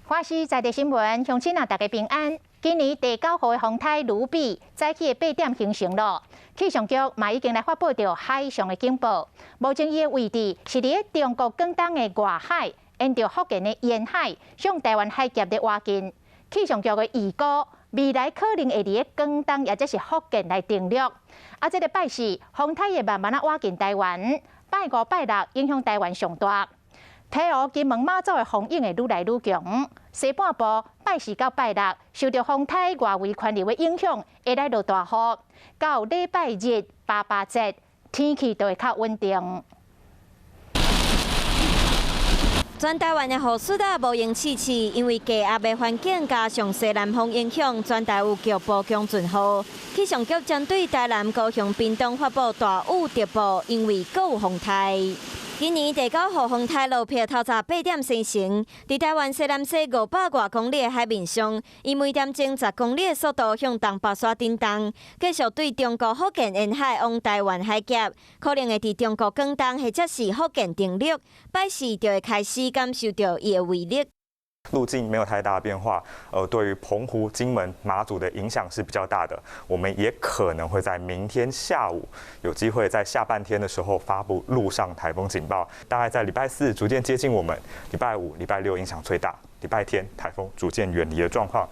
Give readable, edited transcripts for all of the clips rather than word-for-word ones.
華視在地新聞，鄉親啊，大家平安。今年第九號的風颱盧比早起的8點形成咯，氣象局嘛已經來發布著海上的警報。目前伊的位置是佇咧中國廣東的外海，沿著福建的沿海向台灣海峽咧倚近。氣象局的預估，未來可能會佇咧廣東抑或者是福建來登陸。啊，這个拜四風颱會慢慢仔倚近台灣，拜五、拜六影響台灣上大。澎湖、金門、馬祖的風湧會愈來愈強。西半部拜四到拜六受著風颱外圍環流的影響，會來落大雨。到禮拜日爸爸節，天氣就會較穩定。全台灣的雨勢啊，無閒試試，因為低壓的環境加上西南風影響，全台有局部強陣雨。氣象局針對台南、高雄、屏東發布大雨特報，因為閣有風颱。今年第九號風颱盧碧透早8點生成，佇台灣西南西500外公里的海面上，以每點鐘10公里的速度向東北徙振動，繼續對中國福建沿海往台灣海峽，可能會佇中國廣東或者是福建登陸，拜四就會開始感受著伊的威力。路徑沒有太大的變化，對於澎湖、金門、馬祖的影響是比較大的。我們也可能會在明天下午有機會在下半天的時候發布陸上颱風警報。大概在禮拜四逐漸接近我們，禮拜五、禮拜六影響最大，禮拜天颱風逐漸遠離的狀況。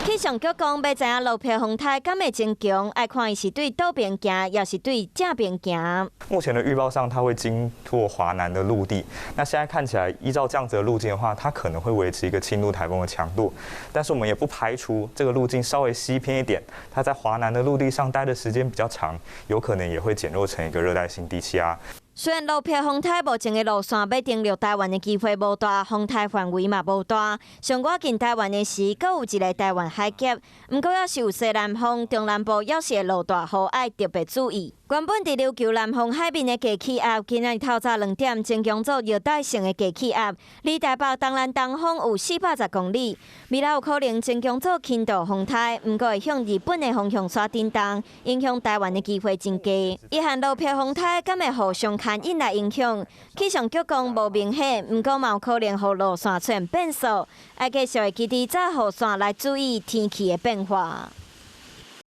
氣象局講，欲知影盧碧風颱敢會增強，愛看伊是對佗邊行，抑是對正邊行。目前的預報上，它會經過華南的陸地。那現在看起來，依照這樣子的路徑的話，它可能會維持一個輕度颱風的強度。但是我們也不排除這個路徑稍微西偏一點，它在華南的陸地上待的時間比較長，有可能也會減弱成一個熱帶性低氣壓。雖然盧碧風颱目前的路線欲登陸台灣的機會無大，風颱範圍嘛無大。上倚近台灣的時，閣有一个台灣海峽。毋過，抑是有西南風，中南部猶是會落大雨，愛特別注意。原本佇琉球南方海面的低氣壓，今仔日透早2點增強做熱帶性的低氣壓，離台北東南東方有410公里。未來有可能增強做輕度風颱，毋過會向日本的方向徙振動，影響台灣的機會真低。伊和盧碧風颱敢會互相牽引來影響？氣象局講無明顯，毋過嘛有可能予路線出現變數，愛繼續會記佇早雨傘來注意天氣的變化。